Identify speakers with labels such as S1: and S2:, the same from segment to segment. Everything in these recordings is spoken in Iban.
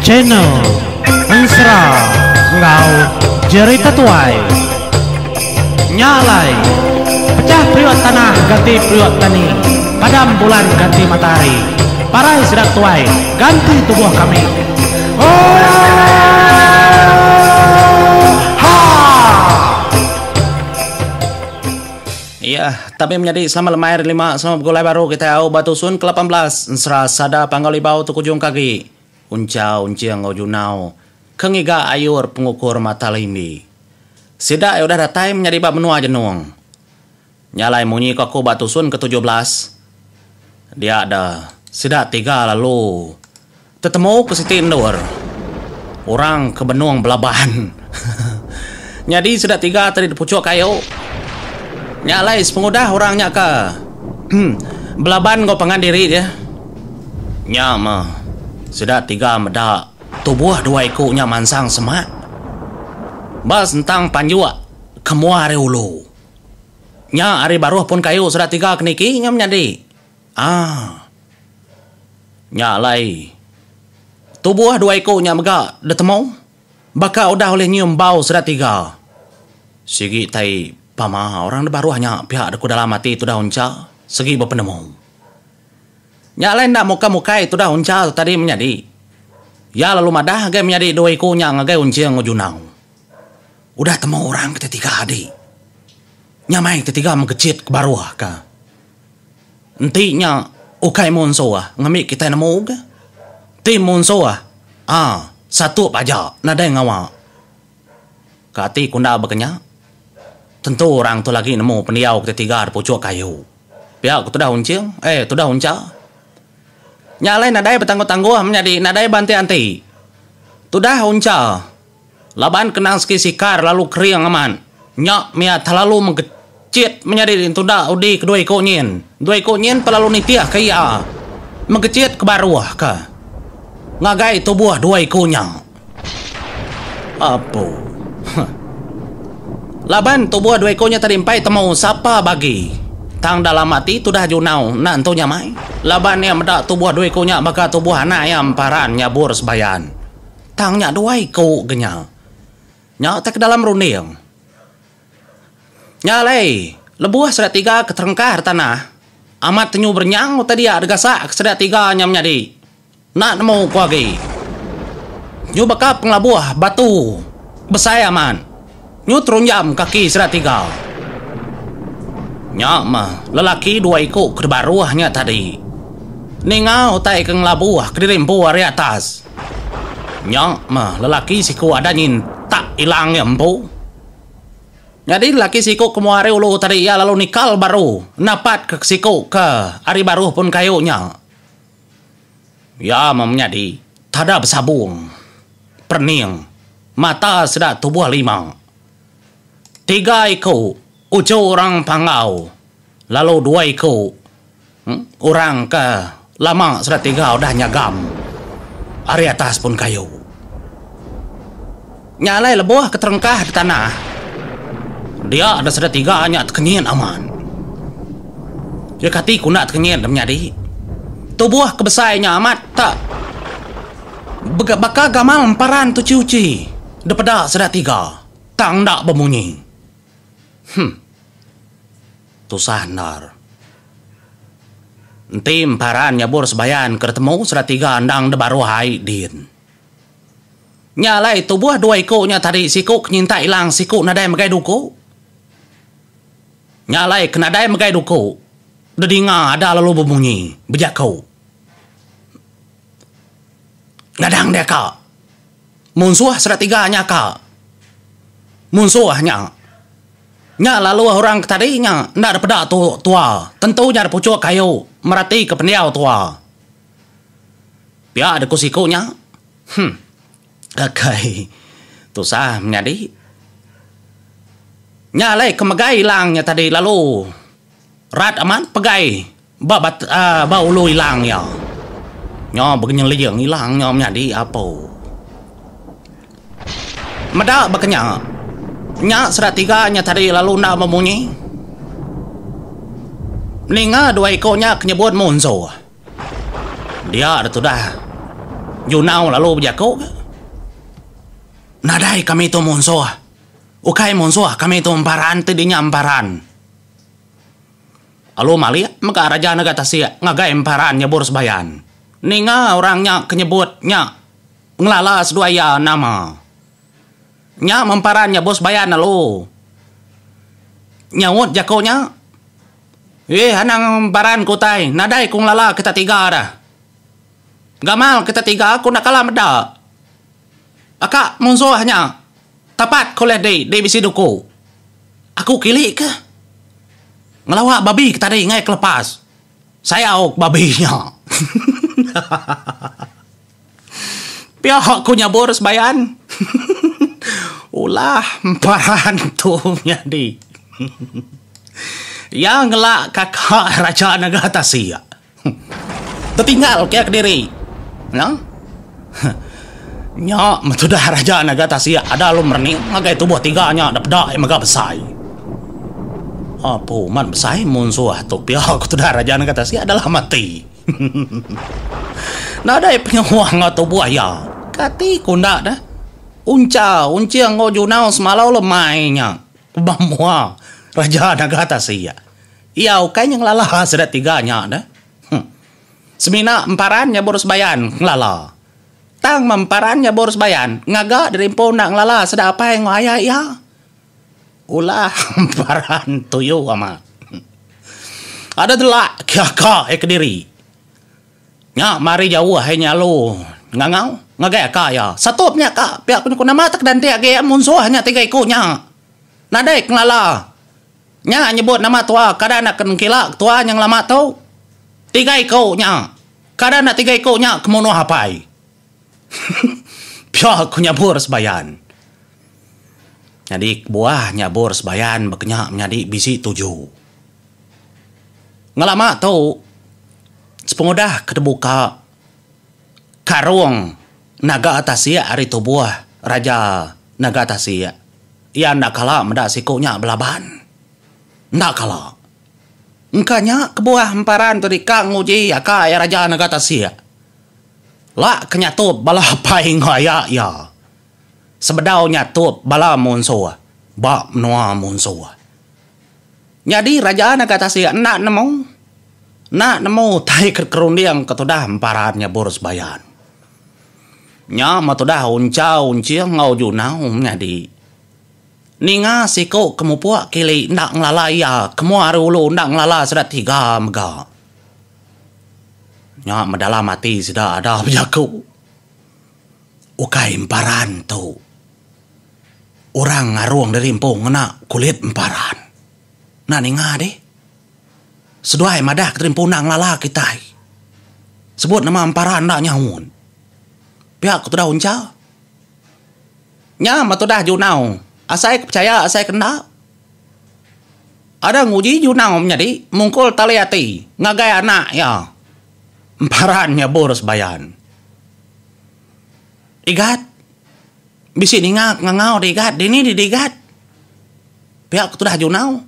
S1: Channel Ensera enggau Jerita Tuai. Nya alai, pechah periuk tanah ganti periuk tani, padam bulan ganti matahari, parai sida tuai ganti tubuh kami. Oohaa!
S2: Iya, tabi menyadi selamat lemai hari lima selamat begulai baru kitai au ba tusun ke 18 ensera sada Panggau Libau tu kujung ke agi. Unchau, Unching enggau Junau ke ngiga ayur pengukur mata limbi. Sida iya udah datai menyadi ba menua Jenung. Nya alai munyi ko aku ba tusun ke 17. Dia da sida tiga lalu tetemu ke siti endur orang ke benung belaban. Nyadi sida tiga tadi dipuchuk kayu. Nya alai sepengudah orang nya ke belaban enggau pangan diri dia. Nya meh sida tiga meda tubuh dua iku nya mansang semak ba sentang panjuk ke mua ari ulu. Nya ari baruh pun kayu sida tiga ke niki nya menyadi. Aaa. Nya alai tubuh dua iku nya mega ditemu baka udah ulih nyium bau sida tiga. Sigi tai pama orang da baruh nya pia deka dalam ati tudah uncha sigi bepenemu. Nya alai enda mukai-mukai tudah Uncha tu tadi menyadi. Iya lalu madah ngagai menyadi dua iku nya ngagai Unching enggau Junau. Udah temu orang ke tetiga adi. Nya mai tetiga megechit ke baruh ka. Enti nya ukai munsuh ngambi kitai nemu ga. Ti munsuh aa satup aja nadai ngawa. Ka ati ku enda baka nya. Tentu orang tu lagi nemu pendiau ke tetiga da puchuk kayu. Pia ku tudah Unching, eh tudah Uncha. Nya alai nadai betangguh-tangguh menyadi nadai beanti-anti. Tudah Uncha laban kenang segi sikar lalu kering amat. Nya mia telalu megechit menyadi tudah udi kedua iku nyin. Dua iku nyin pelalu nitihka iya megechit ke baruh ka ngagai tubuh dua iku nya. Apu. Huh. Laban tubuh dua iku nya tadi empai temu sapa bagi. Tang dalam ati tudah Junau enda entu nyamai. Laban iya meda tubuh dua iku nya baka tubuh anak iya emparan nyabur sebayan. Tang nya dua iku ga nya. Nya utai ke dalam runding. Nya alai, lebuh sida tiga ke terengkah da tanah, amat tenyu berenyang utai dia digasak ke sida tiga nya menyadi. Enda nemu ku agi. Nyu baka pengelabuh batu besai amat. Nyu terunjam kaki sida tiga. Nya meh lelaki dua iku ke dibaruh nya tadi. Ninga utai ke ngelabuh kediri empu ari atas. Nya meh lelaki siku ada nyintak ilang iya empu. Nyadi lelaki siku ke mua ari ulu tadi iya lalu nikal baru napat ke siku ke ari baruh pun kayu nya. Iya meh menyadi tada besabung perening mata sida tubuh lima. Tiga iku uchu orang Panggau lalu dua iku orang ke lama sida tiga udah nyagam ari atas pun kayu. Nya alai lebuh ke terengkah di tanah, dia da sida tiga nya tekenyit amat. Iya kati ku enda tekenyit da menyadi. Tubuh ke besai nya amat tak baka gamal emparan tuchi-uchi dipeda sida tiga tang enda bemunyi. Huh. Tusah endar. Enti emparan nyabur sebayan ke ditemu sida tiga endang da baruh ai din. Nya alai tubuh dua iku nya tadi siku ke nyintak ilang siku nadai megai duku. Nya alai ke nadai megai duku dedinga ada lalu bemunyi bejaku. Ngadang dia ka. Munsuh sida tiga nya ka. Munsuh nya. Nya lalu orang ke tadi nya enda dipeda tu tua tentu nya dipuchuk kayu meratika pendiau tua. Pia deka siku nya. Huh. Akai. Tusah menyadi. Nya alai ke megai ilang nya tadi lalu rat amat pegai ba bat uhh ba ulu ilang iya. Nya begenyeling ilang nya menyadi apo. Meda baka nya, nya sida tiga nya tadi lalu enda bemunyi. Ninga dua iku nya ke nyebut munsuh. Dia da tudah. Junau lalu bejaku ga. Nadai kami tu munsuh. Ukai munsuh kami tu emparan ti dinya emparan. Lalu malik mega raja nega tasik ngagai emparan nyebur sebayan. Ninga orang nya ke nyebut nya ngelala seduai iya nama. Nya memparan nyebur sebayan lalu nyaut jaku nya. Eeh anang emparan ku utai nadai ku ngelala kita tiga dah. Gamal kita tiga aku enda kala meda. Aka munsuh nya tapat ke ulih di di bisi duku. Aku kili ke ngelawa babi ke tadi enggai ke lepas. Sayau ke babi nya. Pia ku nyabur sebayan. Ulah emparan tu nyadi. Iya ngela kaka raja nega tasik. Tetinggal ke kediri. Nya. Nya metudah raja naga tasik ada lalu merening ngagai tubuh tiga nya da peda iya mega besai. Apu man besai munsuh tu pia ku tudah raja naga tasik dalam ati. Nadai penyuah enggau tubuh iya. Kati ku enda deh. Uncha unching enggau junau semalau lemai nya ba mua raja naga tasik. Iya ukai nya ngelala sida tiga nya deh. Huh. Semina emparan nyabur sebayan ngelala. Tang meh emparan nyabur sebayan ngaga diri empu enda ngelala sida apai enggau aya iya. Ulah emparan tuyu amat. Ada delak ke aka iya kediri. Nya mari jauh ai nyalu ngangau ngagai aka iya. Satup nya ka pia ku nama tak dantik agi munsuh nya tiga iku nya. Nadai ke ngelala. Nya nyebut nama tua kada enda ke nengkila tua nya ngelama tu. Tiga iku nya. Kada enda tiga iku nya ke munuh apai. Pia ku nyabur sebayan. Nyadi kebuah nyabur sebayan baka nya menyadi bisi tuju. Ngelama tu sepengudah ke tebuka karung naga tasik ari tubuh Raja Naga Tasik. Iya enda kala meda siku nya belaban. Enda kala. Engka nya kebuah emparan tu deka nguji aka iya raja nega tasik. La ke nyatup bala apai enggau aya iya. Sebedau nyatup bala munsuh ba menua munsuh. Nyadi raja nega tasik enda nemu. Enda nemu utai ke kerunding ke tudah emparan nya bur sebayan. Nya meh tudah Uncha Unching enggau Junau menyadi. Ninga siku ke mupuk kili enda ngelala iya ke mua ari ulu enda ngelala sida tiga mega. Nya meh dalam ati sida ada bejaku. Ukai emparan tu. Orang ngarung diri empu ngena kulit emparan. Enda ninga dih. Seduai madah ke diri empu enda ngelala kitai. Sebut nama emparan enda nyaut. Pia ku tudah Uncha. Nya meh tudah Junau. Asai ke pechaya asai ke enda. Ada nguji Junau menyadi mungkul tali ati ngagai anak iya. Emparan nyabur sebayan. Igat. Bisi ninga ke ngangau di Igat. Dini di Igat. Pia ku tudah Junau.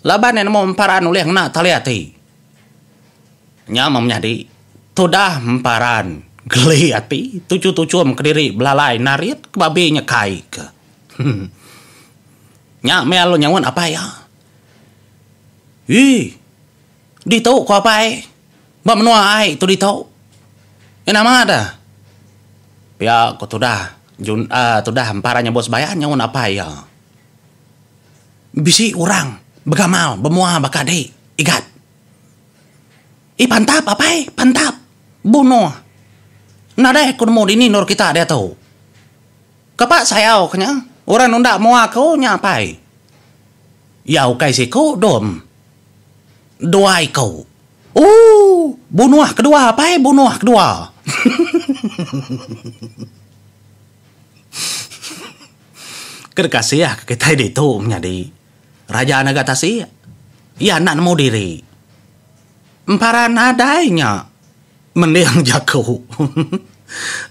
S2: Laban iya nemu emparan ulih ngena tali ati. Nya meh menyadi tudah emparan geli ati tuchu-tuchum kediri belalai narit ke babi nyekai ke. Nya meh lalu nyaut apai iya. Ii. Ditu ku apai. Ba menua ai tu ditu. Nya nama deh. Pia ku tudah Jun uhh tudah emparan nyebut sebayan nyaut apai iya. Bisi orang begamal bemua baka adi Igat. Ih pantap apai, pantap. Bunuh. Nadai aku nemu dini endur kita diatu. Kapa sayau ke nya, orang nunda mua aku nya apai. Iya ukai siku dom. Dua iku. Ooh, bunuh kedua apai, bunuh kedua. Ke dikasih ke kitai ditu menyadi Raja Naga Tasik. Iya enda nemu diri. Emparan nadai nya mending jaku.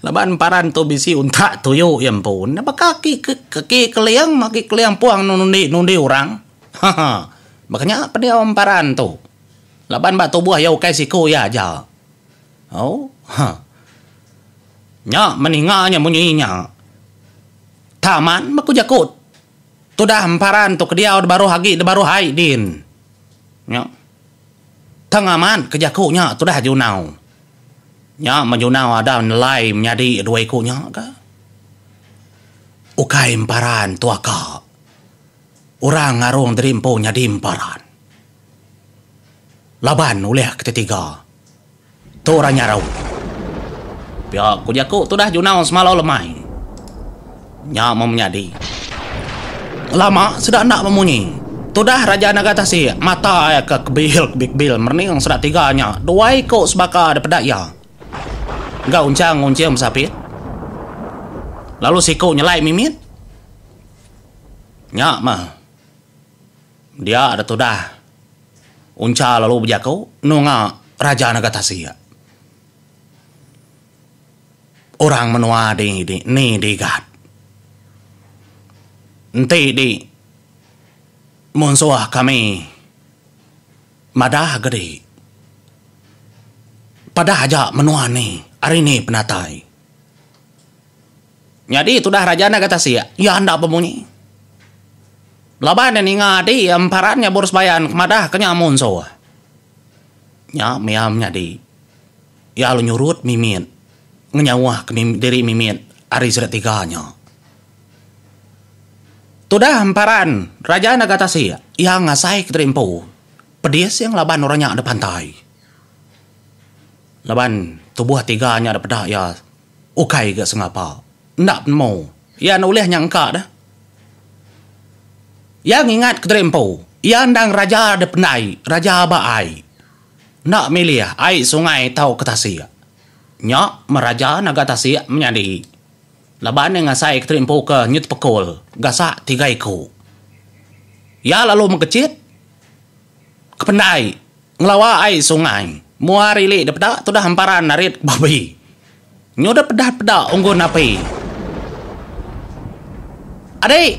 S2: Laban emparan tu bisi untak tuyu iya empu. Enda baka aki aki keling aki keling puang nundi nundi orang. Haha. Baka nya pendiau emparan tu. Laban ba tubuh iya ukai siku iya aja. Au. Ha. Nya meninga nya munyi nya. Taman meh ku jaku tudah emparan tu ke diau da baruh agi da baruh ai din. Nya. Tang amat ke jaku nya tudah Junau. Nya meh Junau ada nelai menyadi dua iku nya ka. Ukai emparan tu aka. Orang ngarung diri empu nyadi emparan. Laban ulih ketetiga. Tu orang nyarau. Pia ku jaku tudah Junau semalau lemai. Nya meh menyadi. Lama sida enda memunyi. Tudah Raja Naga Tasik mata iya ke kebil-kebil merening sida tiga nya dua iku sebaka dipeda iya. Enggau unchang ngunching besapit. Lalu siku nyelai mimit. Nya meh. Dia da tudah Uncha lalu bejaku nunga Raja Naga Tasik. Orang menua di di ni digat. Enti di munsuh kami madah ga di padah aja menua ni ari ni penatai. Nyadi tudah raja enda ga tasik, iya enda bemunyi. Laban iya ninga adi iya emparan nyabur sebayan ke madah ke nya munsuh. Nya mia menyadi. Iya lalu nyurut mimit ngenyauh ke diri mimit ari sida tiga nya. Tudah emparan raja enda ga tasik, iya ngasai kediri empu pedis iya ngelaban orang nya da pantai. Laban tubuh tiga nya da peda iya. Ukai ga sengapa. Enda penemu. Iya enda ulih nyangka deh. Iya ngingat kediri empu. Iya endang raja deh pendai, raja ba ai. Enda milih ai sungai tauka tasik. Nya meh raja naga tasik menyadi. Laban iya ngasai kediri empu ke nyu tepekul gasak tiga iku. Iya lalu mekechit ke pendai. Ngelawa ai sungai. Mua ari ili da peda tudah emparan narit babi. Nyu da pedah peda unggun api. Adik,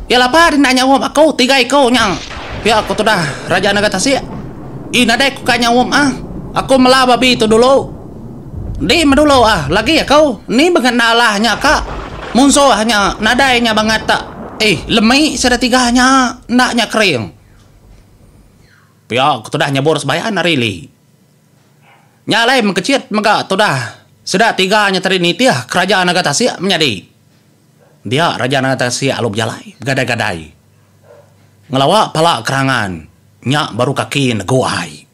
S2: iya lapa dina nyaup aku tiga iku nya. Pia ku tudah Raja Naga Tasik. Ih nadai ku ka nyaup ah. Aku mela babi tu dulu. Di meh dulu ah lagi aku. Ni bangat enda alah nya ka. Munsuh nya nadai nya bangat tak. Ih lemi sida tiga nya enda nya kering. Pia ke tudah nyebur sebayan ari ili. Nya alai mengkechit mega tudah sida tiga nya tadi nitih ke Raja Naga Tasik menyadi. Dia Raja Naga Tasik lalu bejalai begadai-gadai ngelawa pala kerangan nya baru kaki negu ai.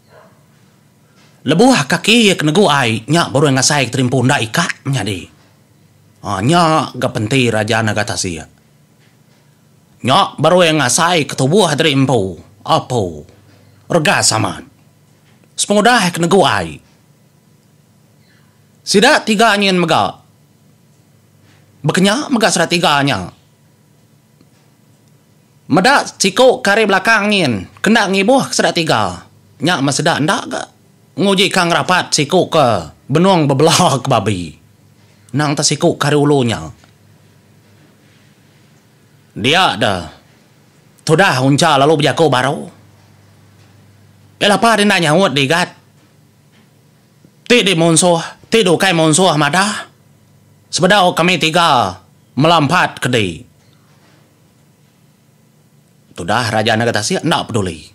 S2: Lebuh kaki iya ke negu ai nya baru iya ngasai ke terimpu enda ikat menyadi. Aa nya ga penti Raja Naga Tasik. Nya baru iya ngasai ke tubuh diri empu. Apu. Regas amat. Sepengudah ke negu ai. Sida tiga nyin mega. Bekenya mega sida tiga nya. Meda siku ke ari belakang nyin kenda ngibuh ke sida tiga. Nya meh sida enda ga nguji ka ngerapat siku ke benung bebela ke babi. Nang te siku ke ari ulu nya. Dia deh. Tudah Uncha lalu bejaku baru. Iya lapa deh enda nyaut deh igat. Ti deh munsuh, ti deh ukai munsuh madah. Sebedau kami tiga melampat ke dih. Tudah Raja Naga Tasik enda peduli.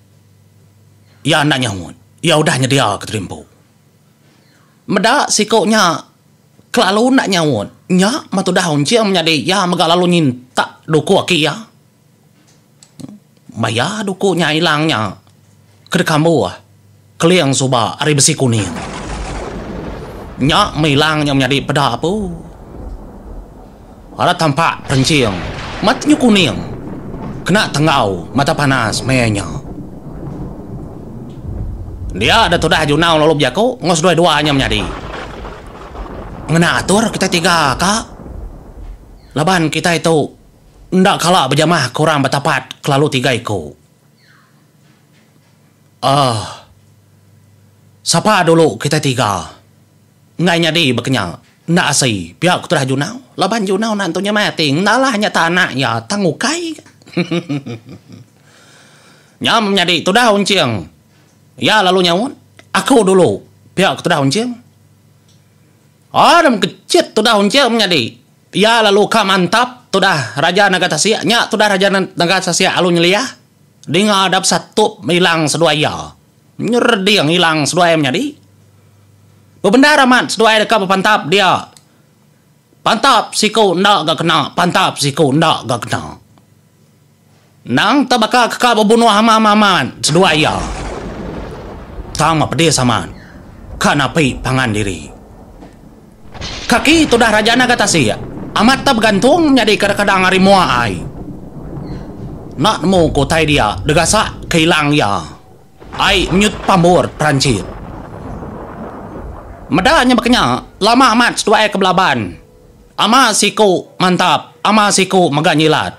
S2: Iya enda nyaut. Iya udah nyedia ke terimpu. Meda siku nya kelalu enda nyaut, nya meh tudah Unching menyadi iya mega lalu nyintak duku aki iya. Maya duku nya ilang nya ke dikambuh Keling suba ari besi kuning. Nya meh ilang nya menyadi peda apu. Ara tampak perenching mata nyu kuning kena tenggau mata panas maya nya. Dia da tudah Junau lalu bejaku enggau seduai dua nya menyadi. Ngena atur kitai tiga ka laban kitai tu enda kala bejamah ke orang betapat kelalu tiga iku. Aah. Sapa dulu kitai tiga enggai nyadi baka nya enda asi pia ku tudah Junau laban Junau enda nentu nyamai ati enda lah nya ta anak iya tang ukai. Nya menyadi tudah Unching. Iya lalu nyaut, Aku dulu, pia ke tudah Unching. Adam kechit tudah unching menyadi. Iya lalu ka mantap tudah Raja Naga Tasik nya tudah Raja Naga Tasik alu nyeliah. Dinga dap satup ilang seduai iya. Nyereding ilang seduai menyadi. Bebendar amat seduai deka bepantap dia. Pantap siku enda ga kena, pantap siku enda ga kena. Endang te baka ke ka bebunuh amat-amat seduai iya. Tang meh pedis amat ka napi pangan diri. Kaki tudah Raja Naga Tasik amat te begantung nyadi kadang-kadang ari mua ai. Enda nemu ke utai dia degasak ke ilang iya. Ai menyut pambur peranchit. Meda nya baka nya, lama amat seduai ke belaban. Ama siku mantap, ama siku mega nyilat.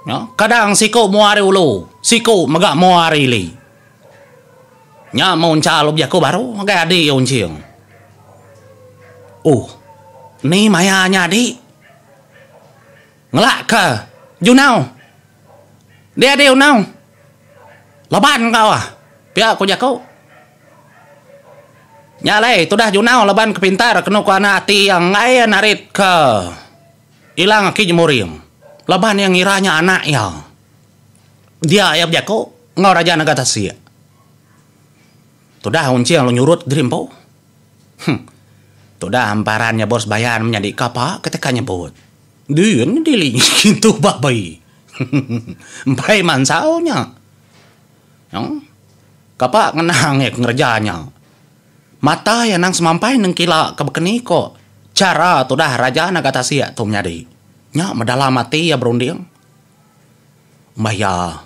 S2: Nya, kadang siku mua ari ulu, siku mega mua ari ili. Nya meh uncha lalu bejaku baru ngagai adi iya unching. Uh, ni maya nya adi. Ngelakka Junau. Dia adi unau. Laban enggau ah, pia ku jaku. Nya alai tudah Junau laban ke pintar kenu ku anak ati iya enggai iya narit ke ilang aki Jemuring laban iya ngira nya anak iya. Dia iya bejaku enggau Raja Naga Tasik. Tudah Unching lalu nyurut diri empu. Huh. Tudah emparan nya bor sebayan menyadi kapa ke teka nyebut. Din dili ngintu babi. Empai mansau nya. Huh. Kapa ngenang iya ke ngereja nya. Mata iya nang semampai nengkila ke bekeni ko chara tudah raja naga tasik tu menyadi. Nya medalam ati iya berunding. Umbah iya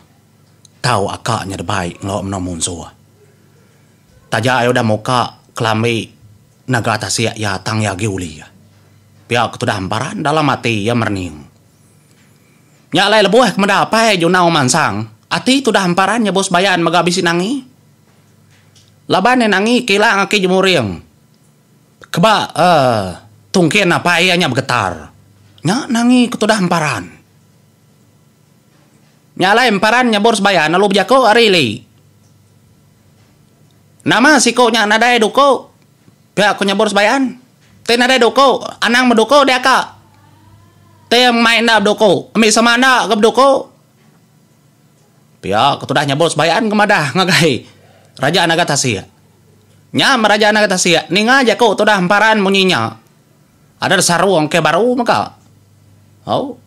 S2: tau aka nya debai enggau menoa munsuh. Taja iya udah muka kelambi naga tasik iya tang iya agi ulih. Pia ke tudah emparan dalam ati iya merening. Nya alai lebuh ke meda apai Junau mansang, ati tudah emparan nyebut sebayan mega bisi nangi. Laban iya nangi ke ila ngaki jemuring. Keba eh tungkin apai iya nya begetar. Nya nangi ke tudah emparan. Nya alai emparan nyebut sebayan lalu bejaku ari ili. Nama siku nya nadai duku? Pia ku nyebut sebayan. Ti nadai duku, anang beduku dia ka. Ti mai enda beduku, ambi sama enda ga beduku. Pia ku tudah nyebut sebayan ke madah ngagai Raja Naga Tasik. Nya meh Raja Naga Tasik ninga jaku tudah emparan munyi nya. Ada sarung ke baru mega. Au.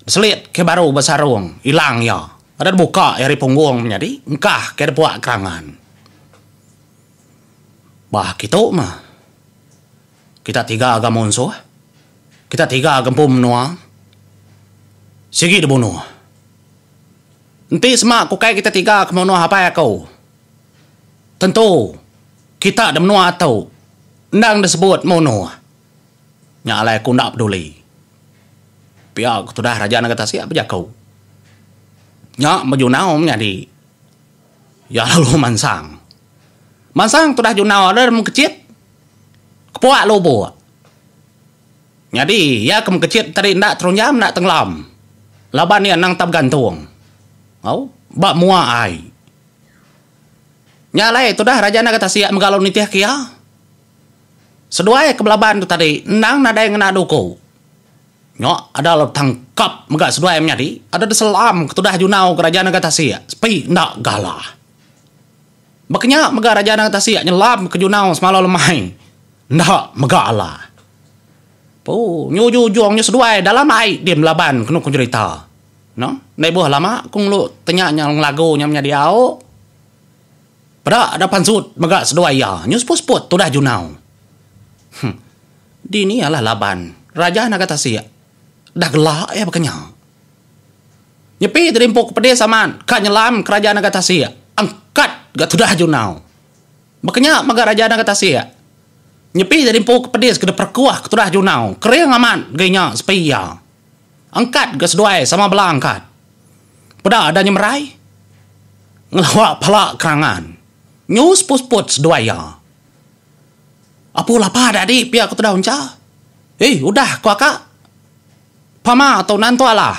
S2: Selit ke baru besarung ilang iya. Ada buka iya ari punggung menyadi engkah ke depuak kerangan. Bah kitu mah. Kita tiga ga munsuh. Kita tiga ga empu menua. Sigi dibunuh. Enti sema ku kai kita tiga ke munuh apai aku. Tentu kita da menua tu endang disebut munuh. Nya alai aku enda peduli. Pia ku tudah Raja Naga Tasik bejaku. Nya bejunau menyadi. Iya lalu mansang. Mansang tudah junau ada mengkechit kepuak lubuk. Nyadi iya ke mengkechit tadi enda terunjam enda tenggelam laban iya endang tak begantung au ba mua ai. Nya alai tudah Raja Naga Tasik mega lalu nitihka iya. Seduai ke belaban tu tadi endang nadai ngena duku. Nya ada lalu tangkap mega seduai menyadi ada diselam ke tudah junau ke Raja Naga Tasik sepi enda galah. Baka nya mega Raja Naga Tasik nyelam ke junau semalau lemai enda mega alah. Pu nyu ujung ujung nya seduai dalam ai din belaban kenu ku jerita. No enda ibuh lama ku ngelu tenya nya ngelagu nya menyadi au. Peda ada pansut mega seduai iya nyu seput seput tudah junau. Huh. Dini alah laban Raja Naga Tasik dah gela iya baka nya. Nyepi tadi empu ke pedis amat ka nyelam ke Raja Naga Tasik angkat ga tudah Junau. Baka nya mega Raja Naga Tasik nyepi tadi empu ke pedis ke diperekuh ke tudah Junau kering amat ga inya sepi iya. Angkat ga seduai sama bela angkat. Peda da nyemerai ngelawa pala kerangan nyu seput-seput seduai iya. Apu lapa da adi pia ku tudah uncha. Ih udah ku aka. Pama tu nan tu alah.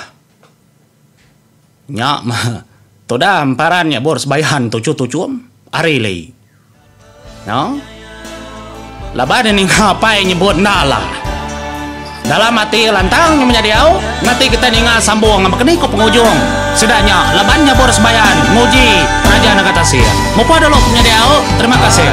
S2: Nya meh tudah emparan nya bur sebayan tuchu tuchum ari ili. No. Laban iya ninga apai nyebut enda alah. Dalam ati lantang nya menyadi au, ngati kitai ninga sambung baka ni ku pengujung sida nya laban nyabur sebayan nguji Raja Naga Tasik. Mupa dulu ku menyadi au. Terima kasih.